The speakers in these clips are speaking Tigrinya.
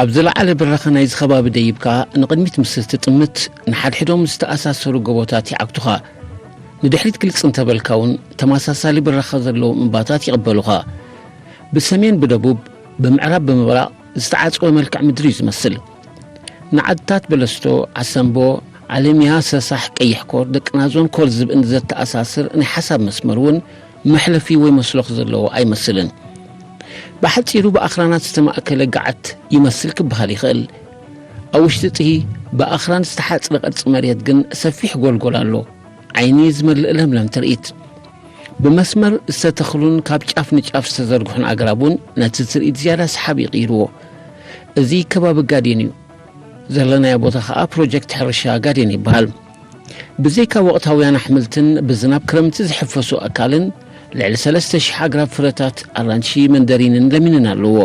ኣብ ዝለዓለ ብራኸ ናይዚ ከባቢ ደይብካ ንቕድሚት ምስ እትጥምት፣ ንሓድሕዶም ዝተኣሳሰሩ ጎቦታት ይዓግቱኻ። ንድሕሪት ግልጽ እንተበልካ እውን ተመሳሳሊ ብራኸ ዘለዎም እምባታት ይቕበሉኻ። ብሰሜን ብደቡብ፣ ብምዕራብ ብምብራቕ ዝተዓጽወ መልክዕ ምድሪ እዩ ዝመስል። ንዓድታት በለስቶ፣ ዓሰምቦ፣ ዓለምያ፣ ሰሳሕ፣ ቀይሕ ኮር፣ ደቂ ናዞን ኮር ዝብእን ዘተኣሳስር ናይ ሓሳብ መስመር እውን መሕለፊ ወይ መስሎኽ ዘለዎ ኣይመስልን። ብሓጺሩ ብኣኽራናት ዝተማእከለ ገዓት ይመስል ክበሃል ይኽእል። ኣብ ውሽጢ እቲ ብኣኽራን ዝተሓጽረ ቅርጺ መሬት ግን ሰፊሕ ጎልጎል ኣሎ። ዓይኒ ዝመልእ ለምለም ትርኢት። ብመስመር ዝተተኽሉን ካብ ጫፍ ንጫፍ ዝተዘርግሑን ኣግራብ እውን ነቲ ትርኢት ዝያዳ ሰሓቢ ይቕይርዎ። እዚ ከባቢ ጋዴን እዩ። ዘለናዮ ቦታ ኸኣ ፕሮጀክት ሕርሻ ጋዴን ይበሃል። ብዘይካ ወቕታውያን ኣሕምልትን ብዝናብ ክረምቲ ዝሕፈሱ ኣካልን፣ ልዕሊ ሰለስተ ሽሕ ኣግራብ ፍረታት ኣራንሺ፣ መንደሪንን ለሚንን ኣለዎ።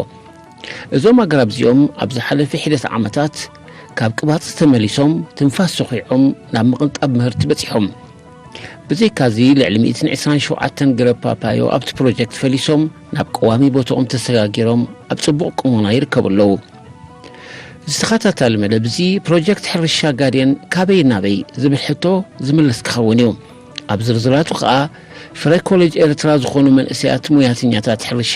እዞም ኣግራብ እዚኦም ኣብ ዝሓለፈ ሒደት ዓመታት ካብ ቅባጽ ተመሊሶም ትንፋስ ሰኺዖም ናብ ምቕንጣብ ምህርቲ በጺሖም። ብዘይካዚ ልዕሊ ሚእትን ዕስራን ሸውዓተን ገረብ ፓፓዮ ኣብቲ ፕሮጀክት ፈሊሶም ናብ ቀዋሚ ቦታኦም ተሰጋጊሮም ኣብ ጽቡቕ ቁመና ይርከቡ ኣለዉ። ዝተኸታታሊ መደብ እዚ ፕሮጀክት ሕርሻ ጋዴን ካበይ ናበይ ዝብል ሕቶ ዝምልስ ክኸውን እዩ። ኣብ ዝርዝራቱ ኸኣ ፍረ ኮሌጅ ኤርትራ ዝኾኑ መንእሰያት ሙያተኛታት ሕርሻ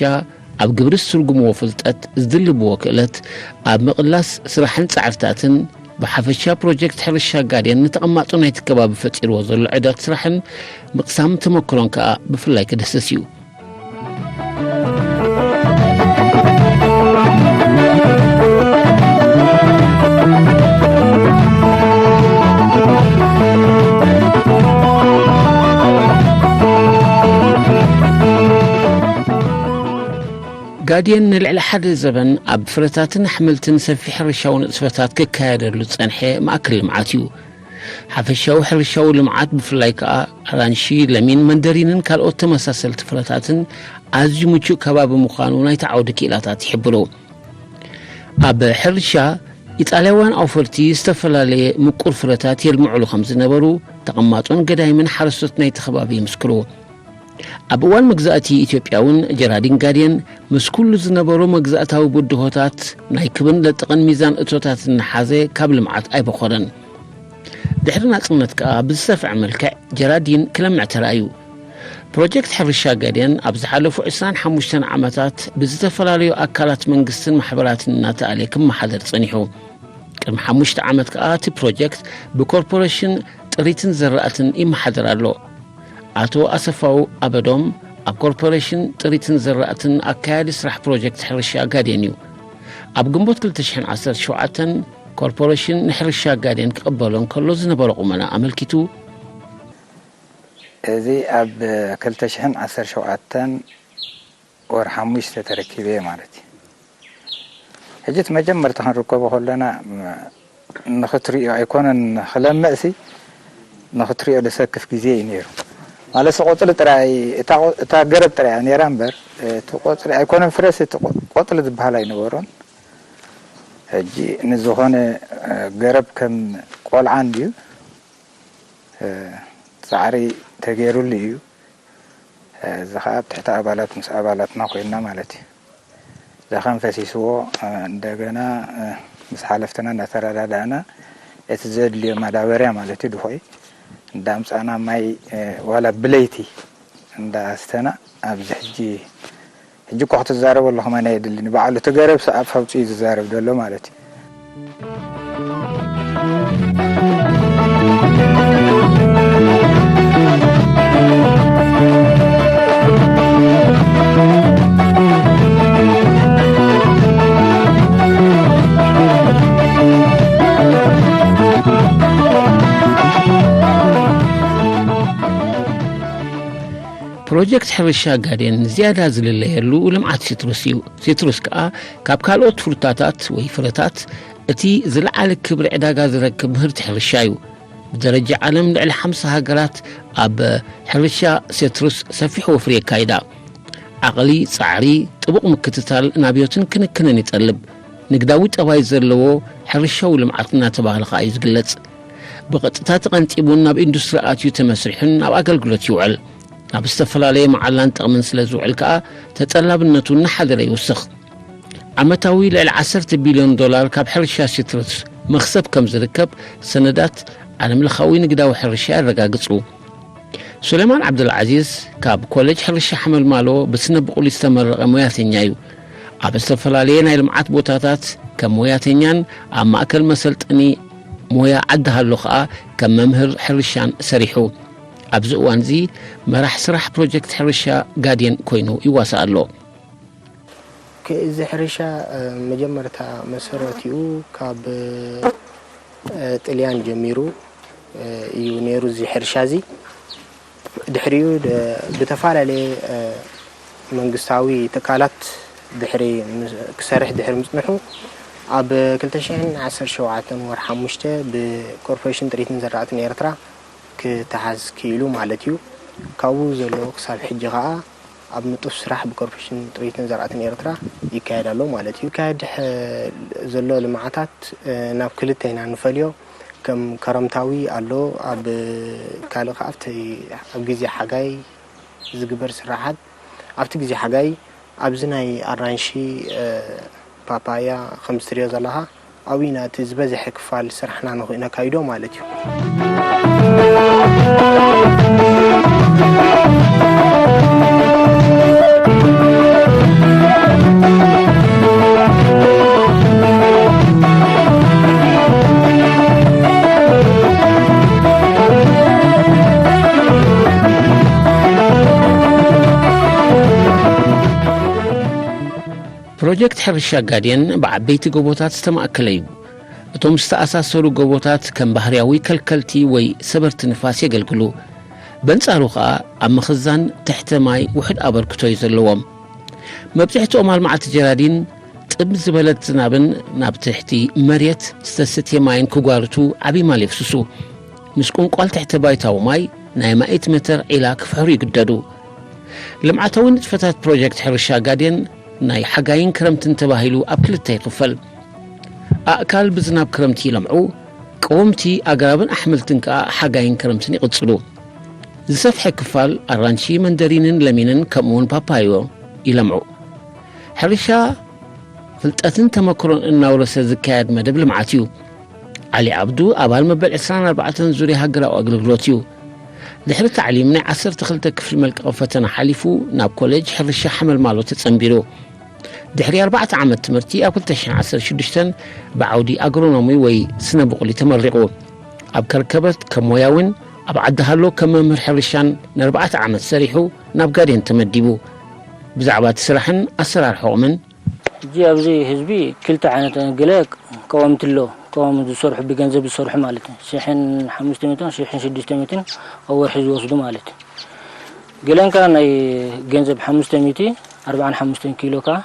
ኣብ ግብሪ ዝትርጉምዎ ፍልጠት፣ ዝድልብዎ ክእለት፣ ኣብ ምቕላስ ስራሕን ጻዕርታትን ብሓፈሻ ፕሮጀክት ሕርሻ ጋዴን ንተቐማጦ ናይቲ ከባቢ ፈጢርዎ ዘሎ ዕዳት ስራሕን ምቕሳም ተመክሮን ከኣ ብፍላይ ክድህስስ እዩ። ጋድየን ንልዕሊ ሓደ ዘበን ኣብ ፍረታትን ኣሕምልትን ሰፊሕ ሕርሻዊ ንጥፈታት ክካየደሉ ዝጸንሐ ማእከል ልምዓት እዩ። ሓፈሻዊ ሕርሻዊ ልምዓት፣ ብፍላይ ከኣ ኣራንሺ፣ ለሚን፣ መንደሪንን ካልኦት ተመሳሰልቲ ፍረታትን ኣዝዩ ምቹእ ከባቢ ምዃኑ ናይቲ ዓውዲ ክኢላታት ይሕብሩ። ኣብ ሕርሻ፣ ኢጣልያውያን ኣውፈርቲ ዝተፈላለየ ምቁር ፍረታት የልምዑሉ ከም ዝነበሩ ተቐማጦን ገዳይምን ሓረስቶት ናይቲ ከባቢ ይምስክሩ። ኣብ እዋን መግዛእቲ ኢትዮጵያ እውን ጀራዲን ጋድየን ምስ ኩሉ ዝነበሮ መግዛእታዊ ብድሆታት ናይ ክብን ለጥቕን ሚዛን እቶታት እናሓዘ ካብ ልምዓት ኣይበኾረን። ድሕሪ ናጽነት ከኣ ብዝሰፍዐ መልክዕ ጀራዲን ክለምዕ ተራእዩ። ፕሮጀክት ሕርሻ ጋድየን ኣብ ዝሓለፉ ዕስራን ሓሙሽተን ዓመታት ብዝተፈላለዩ ኣካላት መንግስትን ማሕበራትን እናተኣልየ ክመሓደር ጸኒሑ። ቅድሚ ሓሙሽተ ዓመት ከኣ እቲ ፕሮጀክት ብኮርፖሬሽን ጥሪትን ዘራእትን ይመሓደር ኣሎ። ኣቶ ኣሰፋው ኣበዶም ኣብ ኮርፖሬሽን ጥሪትን ዘራእትን ኣካያዲ ስራሕ ፕሮጀክት ሕርሻ ጋዴን እዩ። ኣብ ግንቦት ክልተ ሽሕን ዓሰርተ ሸውዓተን ኮርፖሬሽን ንሕርሻ ጋዴን ክቕበሎ እንከሎ ዝነበሮ ቁመና ኣመልኪቱ፣ እዚ ኣብ ክልተ ሽሕን ዓሰርተ ሸውዓተን ወር ሓሙሽተ ተረኪበ እየ ማለት እዩ። ሕጂ እቲ መጀመርታ ክንርከቦ ከለና ንኽትሪኦ ኣይኮነን፣ ክለምዕሲ ንኽትሪኦ ደሰክፍ ግዜ እዩ ነይሩ። ማለት ቆፅሊ ጥራይ፣ እታ ገረብ ጥራይ እያ ነይራ እምበር እቲ ቆፅሊ ኣይኮነን ፍረስ፣ እቲ ቆፅሊ ዝበሃል ኣይነበሮን። ሕጂ ንዝኾነ ገረብ ከም ቆልዓ እንድዩ ፃዕሪ ተገይሩሉ እዩ። እዚ ከዓ ኣብ ትሕቲ ኣባላት ምስ ኣባላትና ኮይንና ማለት እዩ። ዛኸም ፈሲስዎ እንደገና ምስ ሓለፍትና እናተረዳዳእና እቲ ዘድልዮ ማዳበርያ ማለት እዩ ድኾይ እንዳምፃና ማይ ዋላ ብለይቲ እንዳኣስተና ኣብዚ ሕጂ ሕጂ እኳ ክትዛረብ ኣለኹ መን ኣየድልን ባዕሉ እቲ ገረብ ሰኣፍ ኣውፅኡ ዝዛረብ ዘሎ ማለት እዩ። ፕሮጀክት ሕርሻ ጋዴን ዝያዳ ዝልለየሉ ልምዓት ሲትሩስ እዩ። ሲትሩስ ከኣ ካብ ካልኦት ፍሩታታት ወይ ፍረታት እቲ ዝለዓለ ክብሪ ዕዳጋ ዝረክብ ምህርቲ ሕርሻ እዩ። ብደረጃ ዓለም ልዕሊ ሓምሳ ሃገራት ኣብ ሕርሻ ሲትሩስ ሰፊሕ ወፍሪ የካይዳ። ዓቕሊ፣ ጻዕሪ፣ ጥቡቕ ምክትታል ናብዮትን ክንክንን ይጠልብ። ንግዳዊ ጠባይ ዘለዎ ሕርሻዊ ልምዓት እናተባህለ ከኣ እዩ ዝግለጽ። ብቐጥታ ተቐንጢቡን ናብ ኢንዱስትሪ ኣትዩ ተመስሪሑን ናብ ኣገልግሎት ይውዕል። ናብ ዝተፈላለየ መዓላን ጥቕምን ስለ ዝውዕል ከኣ ተጠላብነቱ እናሓደረ ይውስኽ። ዓመታዊ ልዕሊ ዓሰርተ ቢልዮን ዶላር ካብ ሕርሻ ሲትሩስ መኽሰብ ከም ዝርከብ ሰነዳት ዓለምለኻዊ ንግዳዊ ሕርሻ የረጋግጹ። ሱሌማን ዓብዱልዓዚዝ ካብ ኮሌጅ ሕርሻ ሓመልማሎ ብስነ ብቑሊ ዝተመረቐ ሞያተኛ እዩ። ኣብ ዝተፈላለየ ናይ ልምዓት ቦታታት ከም ሞያተኛን ኣብ ማእከል መሰልጠኒ ሞያ ዓዲ ሃሎ ከኣ ከም መምህር ሕርሻን ሰሪሑ። ኣብዚ እዋን እዚ መራሕ ስራሕ ፕሮጀክት ሕርሻ ጋዴን ኮይኑ ይዋሳእ ኣሎ። እዚ ሕርሻ መጀመርታ መሰረቲኡ ካብ ጥልያን ጀሚሩ እዩ ነይሩ እዚ ሕርሻ እዚ። ድሕሪኡ ብተፈላለየ መንግስታዊ ትካላት ድሕሪ ክሰርሕ ድሕሪ ምፅንሑ ኣብ ክልተ ሽሕን ዓሰርተ ሸውዓተን ወርሒ ሓሙሽተ ብኮርፖሬሽን ጥሪትን ዘራእትን ኤርትራ ክተሓዝ ክኢሉ ማለት እዩ። ካብኡ ዘሎ ክሳብ ሕጂ ከዓ ኣብ ንጡፍ ስራሕ ብኮርፖሬሽን ጥሪትን ዘራእትን ኤርትራ ይካየድ ኣሎ ማለት እዩ። ይካየድ ዘሎ ልምዓታት ናብ ክልተ ኢና ንፈልዮ። ከም ከረምታዊ ኣሎ፣ ኣብ ካልእ ከዓ ኣብቲ ኣብ ግዜ ሓጋይ ዝግበር ስራሓት ኣብቲ ግዜ ሓጋይ ኣብዚ ናይ ኣራንሺ፣ ፓፓያ ከምዚ ትሪኦ ዘለኻ ኣብኡ ኢና እቲ ዝበዝሐ ክፋል ስራሕና ነካይዶ ማለት እዩ። ፕሮጀክት ሕርሻ ጋዴን ብዓበይቲ ጎቦታት ዝተማእከለ እዩ። እቶም ዝተኣሳሰሩ ጎቦታት ከም ባህርያዊ ከልከልቲ ወይ ሰበርቲ ንፋስ የገልግሉ። በንጻሩ ኸኣ ኣብ ምኽዛን ትሕተ ማይ ውሑድ ኣበርክቶ እዩ ዘለዎም። መብጽሕትኦም ኣልማዕቲ ጀራዲን ጥብ ዝበለት ዝናብን ናብ ትሕቲ መሬት ዝተሰትየ ማይን ክጓርቱ ዓቢ ማል የፍስሱ። ምስ ቁንቋል ትሕተ ባይታዊ ማይ ናይ ማእት ሜተር ዒላ ክፍሕሩ ይግደዱ። ልምዓታዊ ንጥፈታት ፕሮጀክት ሕርሻ ጋዴን ናይ ሓጋይን ክረምትን ተባሂሉ ኣብ ክልተ ይኽፈል። ኣእካል ብዝናብ ክረምቲ ይለምዑ፣ ቀወምቲ ኣግራብን ኣሕምልትን ከኣ ሓጋይን ክረምትን ይቕጽሉ። ዝሰፍሐ ክፋል ኣራንሺ፣ መንደሪንን ለሚንን ከምኡውን ፓፓዮ ይለምዑ። ሕርሻ ፍልጠትን ተመክሮን እናውረሰ ዝካየድ መደብ ልምዓት እዩ። ዓሊ ዓብዱ ኣባል መበል ዕስራን ኣርባዕተን ዙርያ ሃገራዊ ኣገልግሎት እዩ። ድሕሪ ታዕሊም ናይ ዓሰርተ ክልተ ክፍሊ መልቀቒ ፈተና ሓሊፉ ናብ ኮሌጅ ሕርሻ ሓመልማሎ ተጸንቢሩ። ድሕሪ ኣርባዕተ ዓመት ትምህርቲ ኣብ ክልተ ሽሕን ዓሰርተ ሽዱሽተን ብዓውዲ ኣግሮኖሚ ወይ ስነ ብቑሊ ተመሪቑ። ኣብ ከርከበት ከም ሞያውን ኣብ ዓዲ ሃሎ ከም መምህር ሕርሻን ንኣርባዕተ ዓመት ሰሪሑ ናብ ጋዴን ተመዲቡ። ብዛዕባ እቲ ስራሕን ኣሰራርሕኦምን ሕጂ ኣብዚ ህዝቢ ክልተ ዓይነት፣ ገለ ቀዋምቲ ኣሎ፣ ቀዋሚ ዝሰርሑ፣ ብገንዘብ ዝሰርሑ ማለት እዩ። ሽሕን ሓሙሽተ ሚእትን ሽሕን ሽዱሽተ ሚእትን ኣብ ወርሒ ዝወስዱ ማለት እዩ። ገለን ከኣ ናይ ገንዘብ ሓሙሽተ ሚእቲ ኣርባዓን ሓሙሽተን ኪሎ ከኣ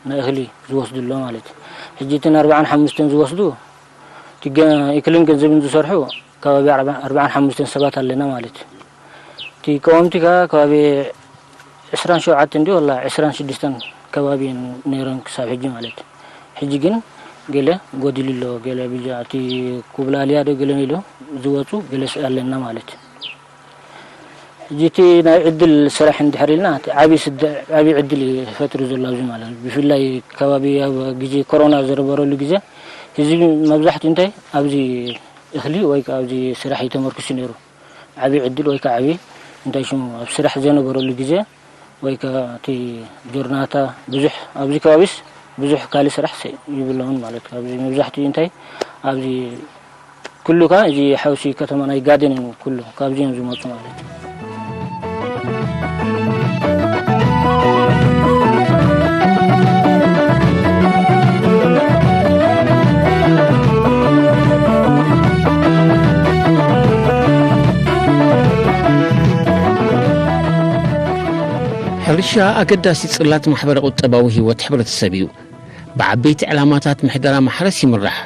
ናይ እኽሊ ዝወስዱ ኣሎ ማለት እዩ። ሕጂ እተን ኣርባዓን ሓሙሽተን ዝወስዱ እቲ ገ-፣ እክልን ገንዘብን ዝሰርሑ ከባቢ ኣርባ-፣ ኣርባዓን ሓሙሽተን ሰባት ኣለና ማለት እዩ። እቲ ቀዋምቲ ከኣ ከባቢ ዕስራን ሸውዓተን እንዲ ወላ ዕስራን ሽዱሽተን ከባቢ እየን ነይረን ክሳብ ሕጂ ማለት እዩ። ሕጂ ግን ገለ ጎዲሉ ኣሎ፣ ገለ ብጃ እቲ ኩብላልያ ዶ ገለ ኢሉ ዝወፁ ገለ ስ-፣ ኣለና ማለት እዩ። ሕጂ እቲ ናይ ዕድል ስራሕ እንድሕር ኢልና፣ እቲ ዓብዪ ስደ-፣ ዓብዪ ዕድል እዩ ፈጢሩ ዘሎ ኣብዚ ማለት እዩ። ብፍላይ ከባቢ ኣብ ግዜ ኮሮና ዝነበረሉ ግዜ ህዝቢ መብዛሕትኡ እንታይ ኣብዚ እኽሊ ወይ ከዓ ኣብዚ ስራሕ እዩ ተመርኪሱ ነይሩ። ዓብዪ ዕድል ወይ ከዓ ዓብዪ እንታይ ሽሙ ኣብ ስራሕ ዘነበረሉ ግዜ ወይ ከዓ እቲ ጆርናታ ብዙሕ ኣብዚ ከባቢስ ብዙሕ ካልእ ስራሕ ሰ-፣ ይብሎምን ማለት እዩ። ኣብዚ መብዛሕትኡ እንታይ ኣብዚ ኩሉ ከኣ እዚ ሓውሲ ከተማ ናይ ጋዴን እዩ፣ ኩሉ ካብዚ እዮም ዝመጹ ማለት እዩ። ሕርሻ ኣገዳሲ ጽላት ማሕበረ ቁጠባዊ ህይወት ሕብረተሰብ እዩ። ብዓበይቲ ዕላማታት ምሕደራ ማሕረስ ይምራሕ።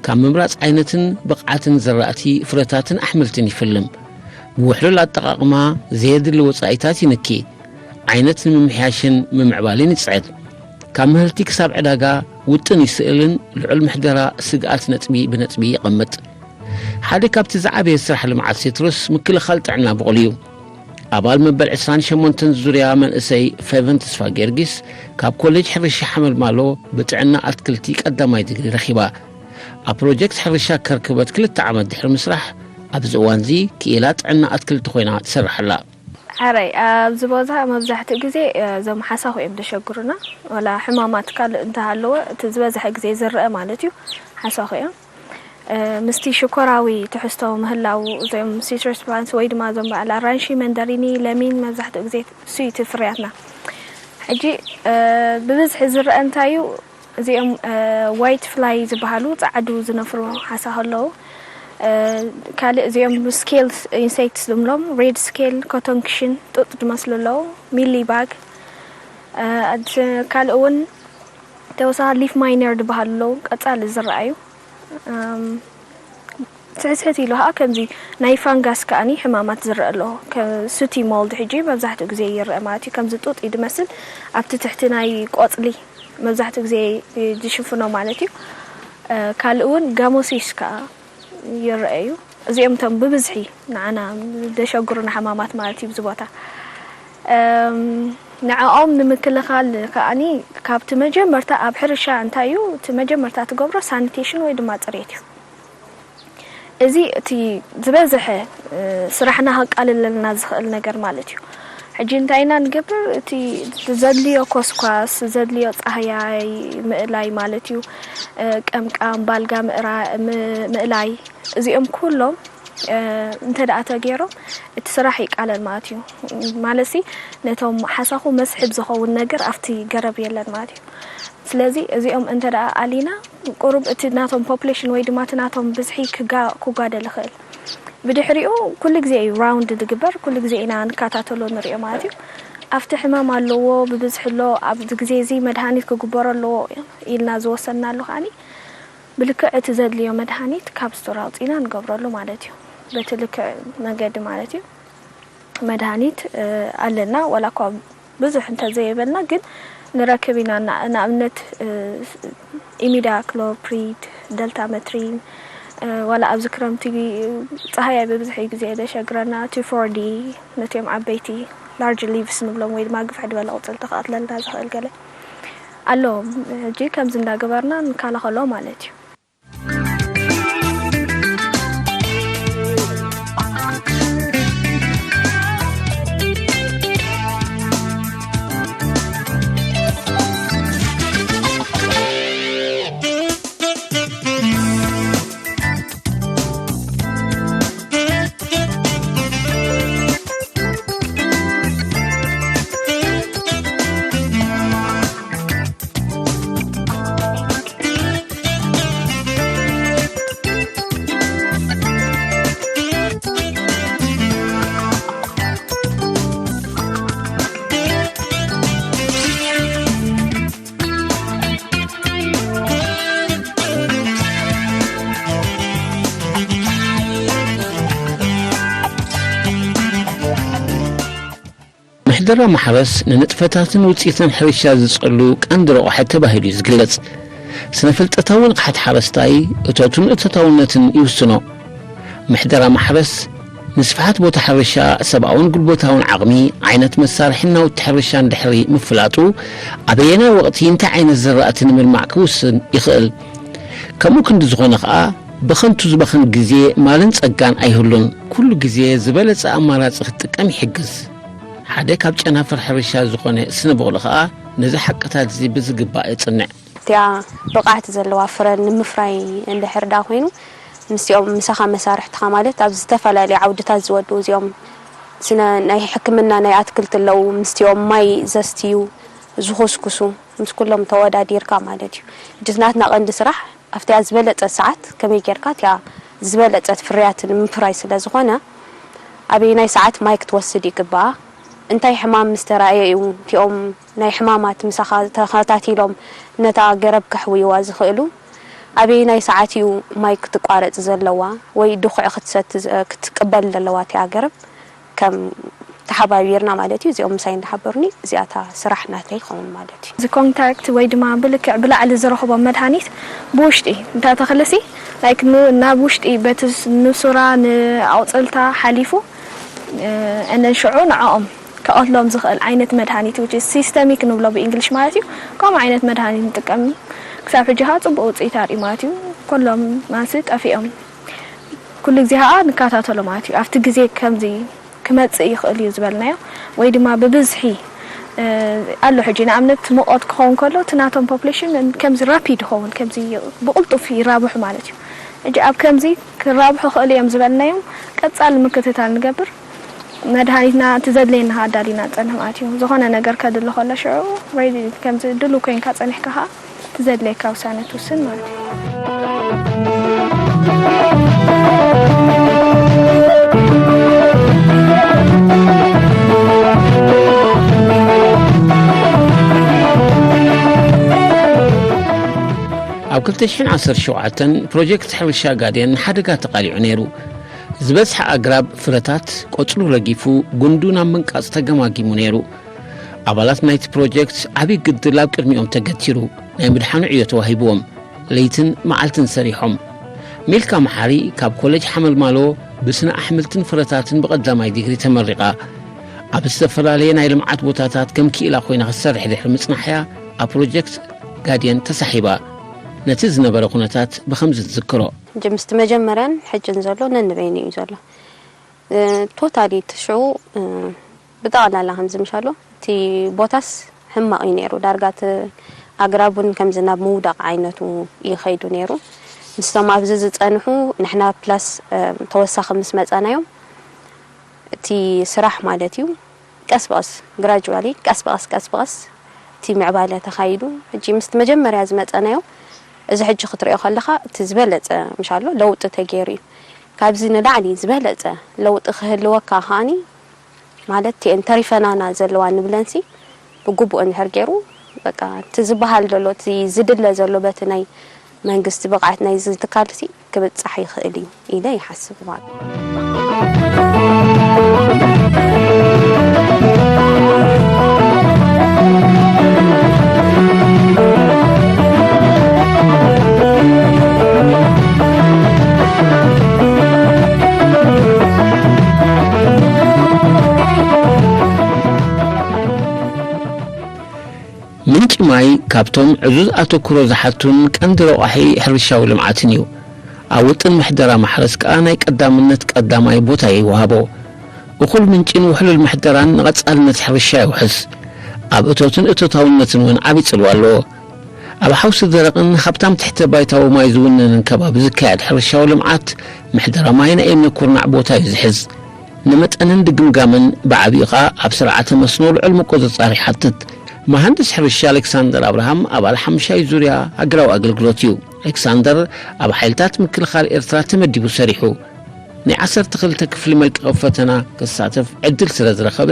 ካብ ምምራጽ ዓይነትን ብቕዓትን ዘራእቲ፣ ፍረታትን ኣሕምልትን ይፍልም። ብውሕሉል ኣጠቓቕማ ዘየድሊ ወጻኢታት ይንኪ። ዓይነት ንምምሕያሽን ምምዕባልን ይጽዕር። ካብ ምህርቲ ክሳብ ዕዳጋ ውጥን ይስእልን ልዑል ምሕደራ ስግኣት ነጥቢ ብነጥቢ የቐምጥ። ሓደ ካብቲ ዝዓበየ ስራሕ ልምዓት ሴትሮስ ምክልኻል ጥዕና ብቑል እዩ። ኣባል መበል ዕስራን ሸሞንተን ዙርያ መንእሰይ ፌቨን ተስፋ ጊዮርጊስ ካብ ኮሌጅ ሕርሻ ሓመልማሎ ብጥዕና ኣትክልቲ ቀዳማይ ዲግሪ ረኺባ። ኣብ ፕሮጀክት ሕርሻ ከርክበት ክልተ ዓመት ድሕሪ ምስራሕ፣ ኣብዚ እዋንዚ ክኢላ ጥዕና ኣትክልቲ ኮይና ትሰርሕ ኣላ። ሕራይ ኣብዚ ቦታ መብዛሕትኡ ግዜ፣ እ፣ እዞም ሓሳኹ እዮም ዘሸግሩና። ዋላ ሕማማት ካልእ እንተሃለወ፣ እቲ ዝበዝሐ ግዜ ዝረአ ማለት እዩ፣ ሓሳኹ እዮም። እ፣ ምስቲ ሽኮራዊ ትሕዝቶ ምህላው፣ እዚኦም ሲትረስ ፕላንትስ ወይ ድማ እዞም በዓል ኣራንሺ፣ መንደሪኒ፣ ለሚን መብዛሕትኡ ግዜ እሱ እዩ እቲ ፍርያትና። ሕጂ፣ እ፣ ብብዝሒ ዝረአ እንታይ እዩ? እዚኦም፣ እ፣ ዋይት ፍላይ ዝበሃሉ ጻዕዱ ዝነፍሩ ሓሳኹ ኣለዉ። እ፣ ካልእ እዚኦም ስኬል ኢንሴክትስ ዝብሎም፣ ሬድ ስኬል፣ ኮቶንክሽን፣ ጡጥ ዝመስሉ ኣለዉ፣ ሚሊ ባግ፣ እ፣ ኣድ-፣ ካልእ እውን ተወሳኺ ሊፍ ማይነር ዝበሃሉ ኣለዉ፣ ቀጻሊ ዝረኣዩ። እም፣ ስሕስሕት ኢሉ ኸዓ ከምዚ ናይ ፋንጋስ ከኣኒ ሕማማት ዝረአ ኣሎ። ከ-፣ ሱቲ ሞልድ ሕጂ መብዛሕትኡ ግዜ ይረአ ማለት እዩ። ከምዚ ጡጥ እዩ ዝመስል፣ ኣብቲ ትሕቲ ናይ ቆጽሊ መብዛሕትኡ ግዜ ዝሽፍኖ ማለት እዩ። እ፣ ካልእ እውን ጋሞሲስ ከኣ ይረአ እዩ። እዚኦም እቶም ብብዝሒ ንዓና ዘሸግሩና ሕማማት ማለት እዩ ኣብዚ ቦታ። እም፣ ንዕኦም ንምክልኻል ከኣኒ ካብቲ መጀመርታ ኣብ ሕርሻ እንታይ እዩ፣ እቲ መጀመርታ ትገብሮ ሳኒቴሽን ወይ ድማ ጽሬት እዩ። እዚ እቲ ዝበዝሐ፣ እ፣ ስራሕና ከቃልለልና ዝኽእል ነገር ማለት እዩ። ሕጂ እንታይ ኢና ንገብር? እቲ ዘድልዮ ኮስኳስ፣ ዘድልዮ ጻህያይ ምእላይ ማለት እዩ። እ፣ ቀምቃም፣ ባልጋ ምእራ-፣ ም-፣ ምእላይ፣ እዚኦም ኩሎም፣ እ፣ እንተ ደኣ ተገይሮም እቲ ስራሕ ይቃለል ማለት እዩ። ማለትሲ ነቶም ሓሳኹ መስሕብ ዝኸውን ነገር ኣብቲ ገረብ የለን ማለት እዩ። ስለዚ እዚኦም እንተ ደኣ ኣሊና ቁሩብ እቲ ናቶም ፖፕሌሽን ወይ ድማ እቲ ናቶም ብዝሒ ክጋ-፣ ክጓደል ይኽእል። ብድሕሪኡ ኩሉ ግዜ እዩ ራውንድ ዝግበር፣ ኩሉ ግዜ ኢና ንከታተሎ ንሪኦ ማለት እዩ። ኣብቲ ሕማም ኣለዎ፣ ብብዝሒ ኣሎ፣ ኣብዚ ግዜ እዚ መድሃኒት ክግበሮ ኣለዎ ኢልና ዝወሰንናሉ ከኣኒ ብልክዕ እቲ ዘድልዮ መድሃኒት ካብ ስቶር ኣውፂና ንገብረሉ ማለት እዩ። በቲ ልክዕ መገዲ ማለት እዩ። መድሃኒት፣ እ፣ ኣለና፣ ዋላ እኳ ብዙሕ እንተዘየበልና ግን ንረክብ ኢና። ና-፣ ንኣብነት፣ እ፣ ኢሚዳ ክሎፕሪድ፣ ደልታ መትሪን፣ እ፣ ዋላ ኣብዚ ክረምቲ ፀሃይ ብብዝሒ ግዜ ዘሸግረና፣ ቲ ፎር ዲ፣ ነቲኦም ዓበይቲ ላርጅ ሊቭስ ንብሎም ወይ ድማ ግፍሕ ዝበለ ቁፅልቲ ክቐትለልና ዝኽእል ገለ ኣለዎም። ሕጂ ከምዚ እንዳገበርና ንከላኸሎ ማለት እዩ። ምሕደራ ማሕረስ ንንጥፈታትን ውፅኢትን ሕርሻ ዝፀሉ ቀንዲ ረቑሐ ተባሂሉ እዩ ዝግለፅ። ስነ ፍልጠታዊ ንቕሓት ሓረስታይ እቶቱን እቶታውነትን ይውስኖ። ምሕደራ ማሕረስ ንስፍሓት ቦታ ሕርሻ፣ ሰብኣውን ጉልበታውን ዓቕሚ፣ ዓይነት መሳርሕን ናውቲ ሕርሻን ድሕሪ ምፍላጡ፣ ኣበየናይ ወቕቲ እንታይ ዓይነት ዝራእቲ ንምልማዕ ክውስን ይኽእል። ከምኡ ክንዲ ዝኾነ ኸኣ፣ ብኸንቱ ዝበኽን ግዜ፣ ማልን ጸጋን ኣይህሉን። ኩሉ ግዜ ዝበለጸ ኣማራጺ ክትጥቀም ይሕግዝ። ሓደ ካብ ጨናፍር ሕርሻ ዝኾነ ስነ-ብቑሊ ኸኣ፣ ነዚ ሓቅታት እዚ ብዝግባእ የጽንዕ። እቲኣ ብቕዓት ዘለዋ ፍረ ንምፍራይ እንድሕር ደኣ ኮይኑ፣ ምስቲኦም ምሳኻ መሳርሕትኻ ማለት ኣብ ዝተፈላለዩ ዓውድታት ዝወድኡ እዚኦም ስነ ናይ ሕክምና ናይ ኣትክልቲ ኣለዉ፣ ምስቲኦም ማይ ዘስትዩ፣ ዝኹስኩሱ፣ ምስ ኩሎም ተወዳዲርካ ማለት እዩ። ሕጂ ናትና ቀንዲ ስራሕ ኣብቲኣ ዝበለጸት ሰዓት ከመይ ጌርካ እቲኣ ዝበለጸት ፍርያት ንምፍራይ ስለ ዝኾነ፣ ኣበየናይ ሰዓት ማይ ክትወስድ ይግባኣ፣ እንታይ ሕማም ምስ ተራእየ እዩ እቲኦም ናይ ሕማማት ምሳኻ ተኸታቲሎም ነታ ገረብ ከሕውይዋ ዝኽእሉ፣ ኣበየናይ ሰዓት እዩ ማይ ክትቋረጽ ዘለዋ ወይ ድኹዒ ክትሰቲ ዝ-፣ ክትቅበል ዘለዋ እቲኣ ገረብ፣ ከም ተሓባቢርና ማለት እዩ። እዚኦም ምሳይ እንዳሓበሩኒ፣ እዚኣታ ስራሕ ናተይ ይኸውን ማለት እዩ። እዚ ኮንታክት ወይ ድማ ብልክዕ ብላዕሊ ዝረኽቦም መድሃኒት ብውሽጢ እንተ ተኽልሲ፣ ላይክ፣ ን-፣ ናብ ውሽጢ በቲ ስ-፣ ንሱራ ንኣቑጽልታ ሓሊፉ፣ እ፣ እነን ሽዑ ንዕኦም ከቐትሎም ዝኽእል ዓይነት መድሃኒት፣ which is ሲስተሚክ ንብሎ ብእንግሊሽ ማለት እዩ። ከምኡ ዓይነት መድሃኒት ንጥቀም። ክሳብ ሕጂ ኸኣ ጽቡቕ ውጽኢት ኣርኢ ማለት እዩ። ኩሎም ማሲ ጠፊኦም። ኩሉ ግዜ ኸኣ ንከታተሎ ማለት እዩ። ኣብቲ ግዜ ከምዚ ክመጽእ ይኽእል እዩ ዝበልናዮ፣ ወይ ድማ ብብዝሒ፣ እ፣ ኣሎ። ሕጂ ንኣብነት ሙቐት ክኸውን ከሎ፣ እቲ ናቶም ፖፕሌሽን ከምዚ ራፒድ ይኸውን፣ ከምዚ ብቕልጡፍ ይራብሑ ማለት እዩ። ሕጂ ኣብ ከምዚ ክራብሑ ክኽእሉ እዮም ዝበልናዮም ቀጻሊ ምክትታል ንገብር። መድሃኒትና እቲ ዘድልየና ኸኣ ኣዳሊና ንጸንሕ ማለት እዩ። ዝኾነ ነገር ከድሊ ከሎ ሽዑ ሬዲ ከምዚ ድሉው ኮይንካ ጸኒሕካ ኸኣ እቲ ዘድልየካ ውሳነ ትውስን ማለት እዩ። ኣብ ክልተ ሽሕን ዓሰርተ ሸውዓተን ፕሮጀክት ሕርሻ ጋዴን ንሓደጋ ተቓሊዑ ነይሩ። ዝበዝሐ ኣግራብ ፍረታት ቆጽሉ ረጊፉ፣ ጉንዱ ናብ ምንቃጽ ተገማጊሙ ነይሩ። ኣባላት ናይቲ ፕሮጀክት ዓቢ ግድል ኣብ ቅድሚኦም ተገቲሩ፣ ናይ ምድሓኑ ዕዮ ተዋሂብዎም። ለይትን መዓልትን ሰሪሖም። ሚልካ መሓሪ ካብ ኮሌጅ ሓመልማሎ ብስነ ኣሕምልትን ፍረታትን ብቐዳማይ ዲግሪ ተመሪቓ። ኣብ ዝተፈላለየ ናይ ልምዓት ቦታታት ከም ክኢላ ኮይና ክትሰርሕ ድሕሪ ምጽናሕ'ያ ኣብ ፕሮጀክት ጋድየን ተሳሒባ። ነቲ ዝነበረ ኩነታት ብኸምዚ ትዝክሮ። ሕጂ ምስቲ መጀመርያን ሕጅን ዘሎ ነንበይኑ እዩ ዘሎ። እ፣ ቶታሊ እቲ ሽዑ፣ እ፣ ብጠቕላላ ከምዚ ምሻሎ፣ እቲ ቦታስ ሕማቕ እዩ ነይሩ። ዳርጋ እቲ ኣግራብ እውን ከምዚ ናብ ምውዳቕ ዓይነቱ እዩ ከይዱ ነይሩ። ምስቶም ኣብዚ ዝጸንሑ ንሕና ፕላስ፣ እ፣ ተወሳኺ ምስ መጻናዮም፣ እቲ ስራሕ ማለት እዩ፣ ቀስ ብቐስ፣ ግራጁዋሊ፣ ቀስ ብቐስ፣ ቀስ ብቐስ እቲ ምዕባለ ተኻይዱ። ሕጂ ምስቲ መጀመርያ ዝመጸናዮ፣ እዚ ሕጂ ክትሪኦ ከለኻ፣ እቲ ዝበለጸ፣ ምሻሎ፣ ለውጢ ተገይሩ እዩ። ካብዚ ንላዕሊ ዝበለጸ ለውጢ ክህልወካ ከኣኒ፣ ማለት፣ እተን ተሪፈናና ዘለዋ ንብለንሲ፣ ብግቡእ እንድሕር ገይሩ፣ በቃ፣ እቲ ዝበሃል ዘሎ፣ እቲ ዝድለ ዘሎ በቲ ናይ መንግስቲ ብቕዓት ናይዚ ትካልሲ ክብጻሕ ይኽእል እዩ ኢለ ይሓስብ ማለት እዩ። ምንጪ ማይ ካብቶም ዕዙዝ ኣተኩሮ ዝሓቱን ቀንዲ ረቋሒ ሕርሻዊ ልምዓትን እዩ። ኣብ ውጥን ምሕደራ ማሕረስ ከኣ ናይ ቀዳምነት ቀዳማይ ቦታ ይወሃቦ። እኹል ምንጪን ውሕሉል ምሕደራን ንቐጻልነት ሕርሻ የውሕስ። ኣብ እቶትን እቶታውነትን እውን ዓቢ ጽልዋ ኣለዎ። ኣብ ሓውሲ ደረቕን ሃብታም ትሕተ ባይታዊ ማይ ዝውነንን ከባቢ ዝካየድ ሕርሻዊ ልምዓት፣ ምሕደራ ማይ ናይ እምነ ኩርናዕ ቦታ እዩ ዝሕዝ። ንመጠንን ድግምጋምን፣ ብዓቢኡ ኸኣ ኣብ ስርዓተ መስኖ ልዑል ምቁጽጻር ይሓትት። መሃንድስ ሕርሻ ኣሌክሳንደር ኣብርሃም ኣባል ሓምሻይ ዙርያ ሃገራዊ ኣገልግሎት እዩ። ኣሌክሳንደር ኣብ ሓይልታት ምክልኻል ኤርትራ ተመዲቡ ሰሪሑ። ናይ ዓሰርተ ክልተ ክፍሊ መልቀቒ ፈተና ክሳተፍ ዕድል ስለ ዝረኸበ፣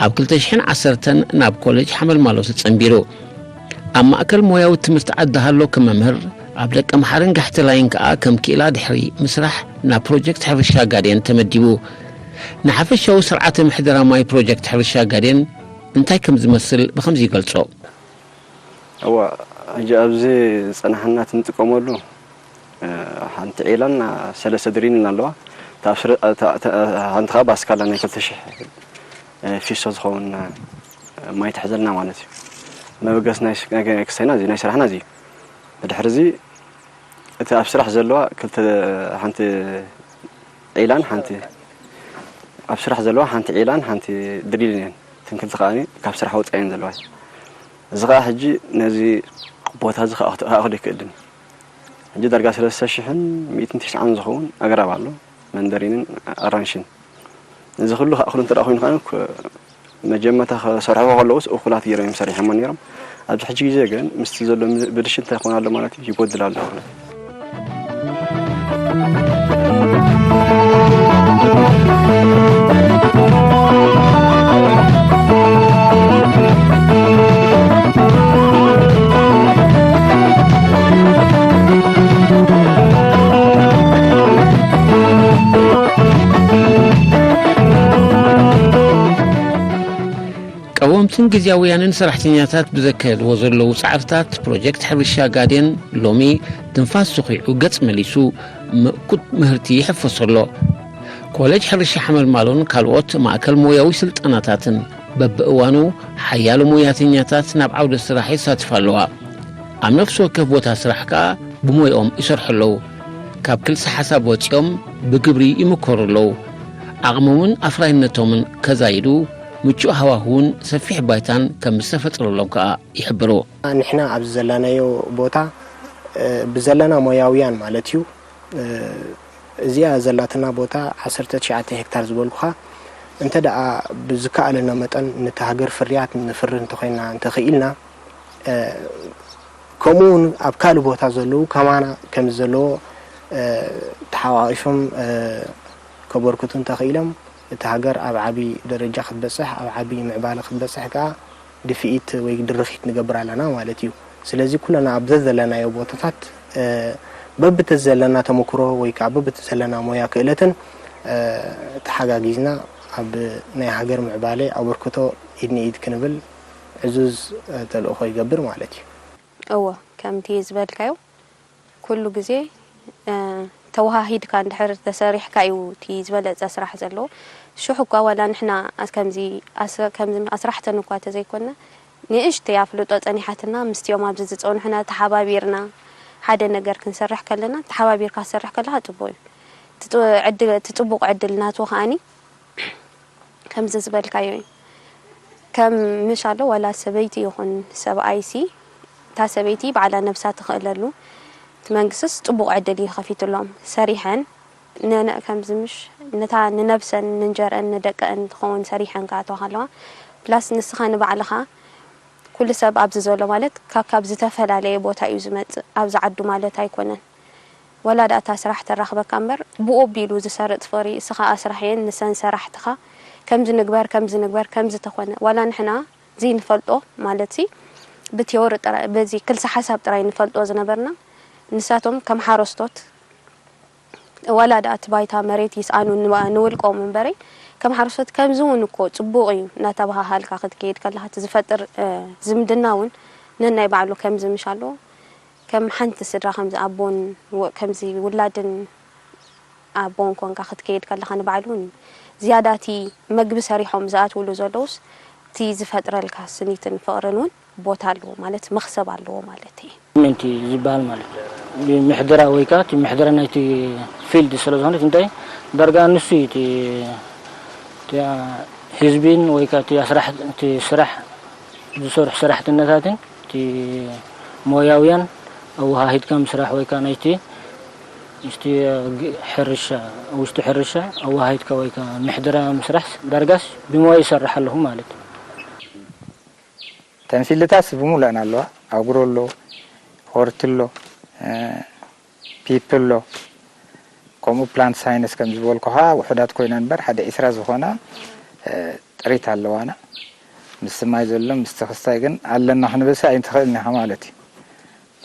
ኣብ ክልተ ሽሕን ዓሰርተን ናብ ኮሌጅ ሓመልማሎ ተጸንቢሩ። ኣብ ማእከል ሞያዊ ትምህርቲ ዓዲ ሃሎ ከም መምህር፣ ኣብ ደቀምሓርን ጋሕቴላይን ከኣ ከም ክኢላ ድሕሪ ምስራሕ ናብ ፕሮጀክት ሕርሻ ጋዴን ተመዲቡ። ንሓፈሻዊ ስርዓተ ምሕደራ ማይ ፕሮጀክት ሕርሻ ጋዴን እንታይ ከም ዝመስል ብኸምዚ ይገልጾ። እዋ፣ ሕጂ ኣብዚ ዝጸናሕና እቲ ንጥቀመሉ፣ እ፣ ሓንቲ ዒላን ሰለስተ ድሪልን ኣለዋ። እታ ኣብ ስረ-፣ እታ፣ እታ፣ ሓንቲ ኸዓ ባስካላ ናይ ክልተ ሽሕ፣ እ፣ ፊሶ ዝኸውን፣ እ፣ ማይ ትሕዘልና ማለት እዩ። መበገሲ ናይ ስ-፣ ናይ ክሳይና እዚ፣ ናይ ስራሕና እዚ እዩ። ብድሕሪ እዚ እቲ ኣብ ስራሕ ዘለዋ ክልተ፣ ሓንቲ ዒላን ሓንቲ፣ ኣብ ስራሕ ዘለዋ ሓንቲ ዒላን ሓንቲ ድሪልን እየን። እተን ክልተ ከኣ ካብ ስራሕ ወጻኢ እየን ዘለዋ። እዚ ከኣ ሕጂ ነዚ ቦታ እዚ ከኣ ክት-፣ ከኣኽሎ ኣይክእልን። ሕጂ ዳርጋ ሰለስተ ሽሕን ሚእትን ትሽዓን ዝኸውን ኣግራብ ኣሎ፣ መንደሪንን ኣራንሽን። እዚ ኩሉ ከኣኽሎ እንተ ደኣ ኮይኑ ከኣ፣ መጀመርታ ክሰርሕዎ ከለዉስ እኹላት ገይሮም እዮም ሰሪሖሞ ነይሮም። ኣብዚ ሕጂ ግዜ ግን ምስቲ ዘሎ ም-፣ ብልሽት እንታይ ክኾን ኣሎ ማለት እዩ? ይጎድል ኣሎ ማለት እዩ። ቀወምትን ግዝያውያንን ሰራሕተኛታት ብዘካየድዎ ዘለዉ ጻዕርታት፣ ፕሮጀክት ሕርሻ ጋዴን ሎሚ ትንፋስ ተኺዑ ገጽ መሊሱ ምእኩት ምህርቲ ይሕፈሶ ኣሎ። ኮሌጅ ሕርሻ ሓመልማሎን ካልኦት ማእከል ሞያዊ ስልጠናታትን በብእዋኑ ሓያሎ ሞያተኛታት ናብ ዓውደ ስራሕ የሳትፋ ኣለዋ። ኣብ ነፍሲ ወከፍ ቦታ ስራሕ ከኣ ብሞያኦም ይሰርሑ ኣለዉ። ካብ ክልሰ ሓሳብ ወጺኦም ብግብሪ ይምከሩ ኣለዉ። ዓቕሞምን ኣፍራይነቶምን ከዛይዱ ምቹእ ሃዋህውን ሰፊሕ ባይታን ከም ዝተፈጥረሎም ከኣ ይሕብሩ። ንሕና ኣብዚ ዘለናዮ ቦታ፣ እ፣ ብዘለና ሞያውያን ማለት እዩ፣ እ፣ እዚኣ ዘላትና ቦታ ዓሰርተ ትሽዓተ ሄክታር ዝበልኩኻ፣ እንተ ደኣ ብዝከኣለና መጠን ነቲ ሃገር ፍርያት ነፍሪ እንተኾይንና፣ እንተኽኢልና፣ እ፣ ከምኡ እውን ኣብ ካልእ ቦታ ዘለዉ ከማና ከምዚ ዘለዎ፣ እ፣ ተሓቋቒፎም፣ እ፣ ከበርክቱ እንተኽኢሎም፣ እታ ሃገር ኣብ ዓቢ ደረጃ ክትበጽሕ፣ ኣብ ዓቢ ምዕባለ ክትበጽሕ ከኣ ድፍኢት ወይ ድርኺት ንገብር ኣለና ማለት እዩ። ስለዚ ኩልና ኣብ ዘዘለናዮ ቦታታት፣ እ፣ በብቲ ዘለና ተመክሮ ወይ ከኣ በብቲ ዘለና ሞያ ክእለትን፣ እ፣ ተሓጋጊዝና ኣብ ናይ ሃገር ምዕባለ ኣበርክቶ ኢድ ንኢድ ክንብል ዕዙዝ፣ እ፣ ተልእኾ ይገብር ማለት እዩ። እወ፣ ከምቲ ዝበልካዮ ኩሉ ግዜ፣ እ፣ ተወሃሂድካ እንድሕር ተሰሪሕካ እዩ እቲ ዝበለጸ ስራሕ ዘለዎ። ሽሕ እኳ ዋላ ንሕና ኣስ-፣ ከምዚ ኣስ-፣ ከምዚ ኣስራሕተን እኳ ተዘይኮንና፣ ንእሽተይ ኣፍልጦ ጸኒሓትና፣ ምስቲኦም ኣብዚ ዝጸንሑና ተሓባቢርና ሓደ ነገር ክንሰርሕ ከለና፣ ተሓባቢርካ ክትሰርሕ ከለኻ ጽቡቕ እዩ። እቲ ጽ-፣ ዕድል፣ እቲ ጽቡቕ ዕድል ናቱ ከኣኒ፣ ከምዚ ዝበልካዮ እዩ። ከም ምሽ ኣሎ ዋላ ሰበይቲ ይኹን ሰብኣይሲ፣ እታ ሰበይቲ ባዕላ ነብሳ ትኽእለሉ፣ እቲ መንግስትስ ጽቡቕ ዕድል እዩ ከፊትሎም። ሰሪሐን፣ ንነ-፣ ከምዚ ምሽ፣ ነታ ንነብሰን፣ ንእንጀርአን፣ ንደቀን ትኸውን ሰሪሐን ክኣትዋ ከለዋ፣ ፕላስ ንስኻ ንባዕልኻ፣ ኩሉ ሰብ ኣብዚ ዘሎ ማለት ካብ፣ ካብ ዝተፈላለየ ቦታ እዩ ዝመጽእ፣ ኣብዚ ዓዱ ማለት ኣይኮነን። ዋላ ደኣ እታ ስራሕ ተራኽበካ እምበር፣ ብኡ ኣቢሉ ዝሰርጥ ፍቕሪ፣ እስኻ ኣስራሕየን ንሰን ሰራሕትኻ፣ ከምዚ ንግበር፣ ከምዚ ንግበር፣ ከምዚ ተኾነ። ዋላ ንሕና ዘይንፈልጦ፣ ማለትሲ ብቲዮሪ ጥራይ፣ በዚ ክልሰ ሓሳብ ጥራይ ንፈልጦ ዝነበርና፣ ንሳቶም ከም ሓረስቶት፣ ዋላ ደኣ እቲ ባይታ መሬት ይስኣኑ ንባ-፣ ንውልቆም እምበረይ፣ ከም ሓረስቶት ከምዚ እውን እኮ ጽቡቕ እዩ እናተባሃሃልካ ክትከይድ ከለኻ፣ እቲ ዝፈጥር፣ እ፣ ዝምድና እውን ነናይ ባዕሉ ከምዚ ምሽ ኣለዎ። ከም ሓንቲ ስድራ ከምዚ ኣቦን ወ-፣ ከምዚ ውላድን ኣቦን ኮንካ ክትከይድ ከለኻ ንባዕሉ እውን እዩ። ዝያዳ እቲ መግቢ ሰሪሖም ዝኣትውሉ ዘለውስ እቲ ዝፈጥረልካ ስኒትን ፍቕርን እውን ቦታ ኣለዎ ማለት መኽሰብ ኣለዎ ማለት እዩ። ምንቲ ዝበሃል ማለት እዩ። ምሕደራ ወይ ከዓ እቲ ምሕደራ ናይቲ ፊልድ ስለ ዝኾነት እንታይ ዳርጋ ንሱ እዩ እቲ፣ እቲ ህዝቢን ወይ ከዓ እቲ ኣስራሕ-፣ እቲ ስራሕ ዝሰርሑ ሰራሕተኛታትን እቲ ሞያውያን ኣወሃሂድካ ምስራሕ ወይ ከዓ ናይቲ ምስቲ ግ-፣ ሕርሻ፣ ውሽጢ ሕርሻ ኣወሃሂድካ ወይ ከዓ ምሕደራ ምስራሕ ዳርጋስ ብሞያ ይሰርሕ ኣለኹ ማለት እዩ። ተን ፊልድታትስ ብሙሉኣን ኣለዋ። ኣግሮ ኣሎ፣ ሆርቲ ኣሎ፣ እ፣ ፒፕ ኣሎ፣ ከምኡ ፕላንት ሳይንስ ከም ዝበልኩኻ ውሑዳት ኮይነን እምበር ሓደ ዒስራ ዝኾና፣ እ፣ ጥሪት ኣለዋና። ምስቲ ማይ ዘሎ ምስቲ ክስታይ ግን ኣለና ክንብልሲ ኣይትኽእልን ኢኻ ማለት እዩ።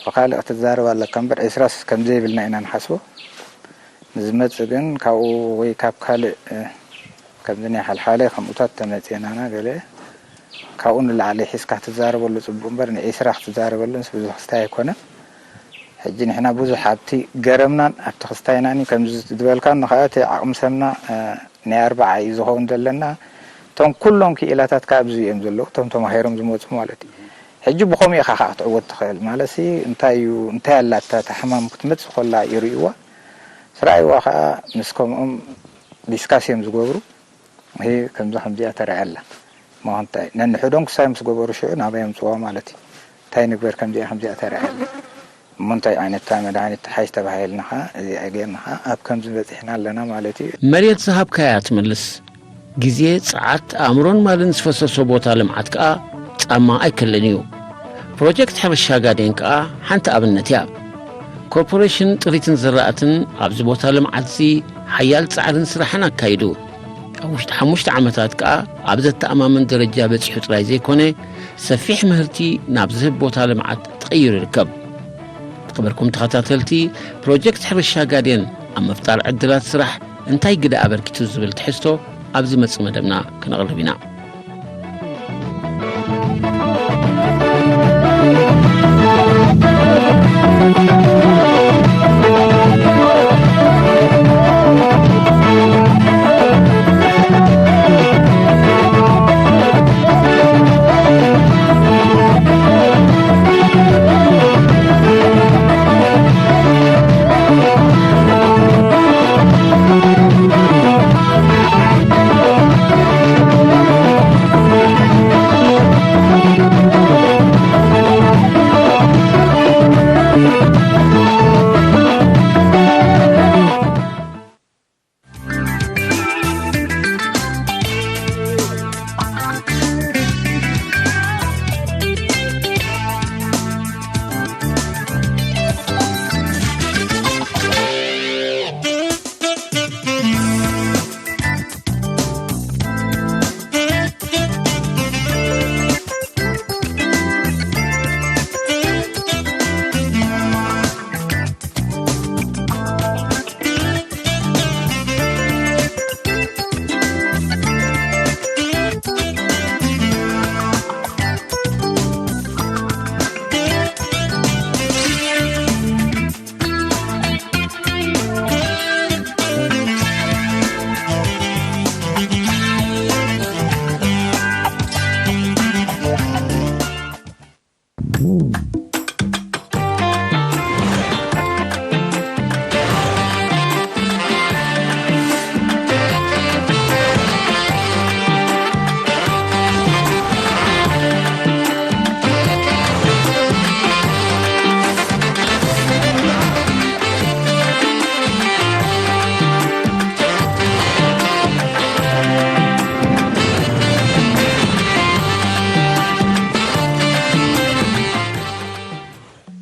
ብኻልእ ክትዛረብ ኣለካ እምበር ዒስራስ ከም ዘይብልና ኢና ንሓስቦ። ንዝመጽእ ግን ካብኡ ወይ ካብ ካልእ፣ እ፣ ከምዚ ናይ ሓልሓለ ከምኡታት ተመጽኤናና ገለ ካብኡ ንላዕሊ ሒዝካ ክትዛረበሉ ጽቡቕ እምበር፣ ንዒስራ ክትዛረበሉንስ ብዙሕ ክስታይ ኣይኮነን። ሕጂ ንሕና ብዙሕ ኣብቲ ገረምናን ኣብቲ ክስታይናን እዩ። ከምዚ ዝበልካ ንኸኣ እቲ ዓቕሚ ሰብና፣ እ፣ ናይ ኣርባዓ እዩ ዝኸውን ዘለና። እቶም ኩሎም ክኢላታት ከኣ ኣብዚ እዮም ዘለዉ፣ እቶም ተማሂሮም ዝመጹ ማለት እዩ። ሕጂ ብኸምኡ ኢኻ ከኣ ክትዕወት ትኽእል ማለት ሲ፣ እንታይ እዩ፣ እንታይ ኣላታ እታ ሕማም ክትመጽእ ከላ ይርእይዋ። ስራይዋ ከኣ ምስ ከምኦም ዲስካስ እዮም ዝገብሩ። ይሄ ከምዛ ከምዚኣ ተረኣያ ኣላ። ምዃንታይ ነንሕዶም ክሳይ ምስ ገበሩ ሽዑ ናበይ ኣምጽዋ ማለት እዩ። እንታይ ንግበር ከምዚኣ ከምዚኣ ተረኣያ ኣላ። እሞ እንታይ ዓይነት መድሃኒት ትሓይሽ ተባሂልና ኸዓ እዚኣ ጌርና ኸዓ ኣብ ከምዚ በጺሕና ኣለና ማለት እዩ። መሬት ዝሃብካያ ትምልስ። ግዜ፣ ጸዓት፣ ኣእምሮን ማልን ዝፈሰሶ ቦታ ልምዓት ከኣ ጻማ ኣይከልን እዩ። ፕሮጀክት ሕርሻ ጋዴን ከኣ ሓንቲ ኣብነት እያ። ኮርፖሬሽን ጥሪትን ዝራእትን ኣብዚ ቦታ ልምዓትዚ ሓያል ጻዕርን ስራሕን ኣካይዱ። ኣብ ውሽጢ ሓሙሽተ ዓመታት ከኣ ኣብ ዘተኣማምን ደረጃ በጺሑ ጥራይ ዘይኮነ፣ ሰፊሕ ምህርቲ ናብ ዝህብ ቦታ ልምዓት ተቐይሩ ይርከብ። ዝኸበርኩም ተኸታተልቲ፣ ፕሮጀክት ሕርሻ ጋዴን ኣብ ምፍጣር ዕድላት ስራሕ እንታይ ግደ ኣበርኪቱ ዝብል ትሕዝቶ ኣብ ዝመጽእ መደብና ክነቕርብ ኢና።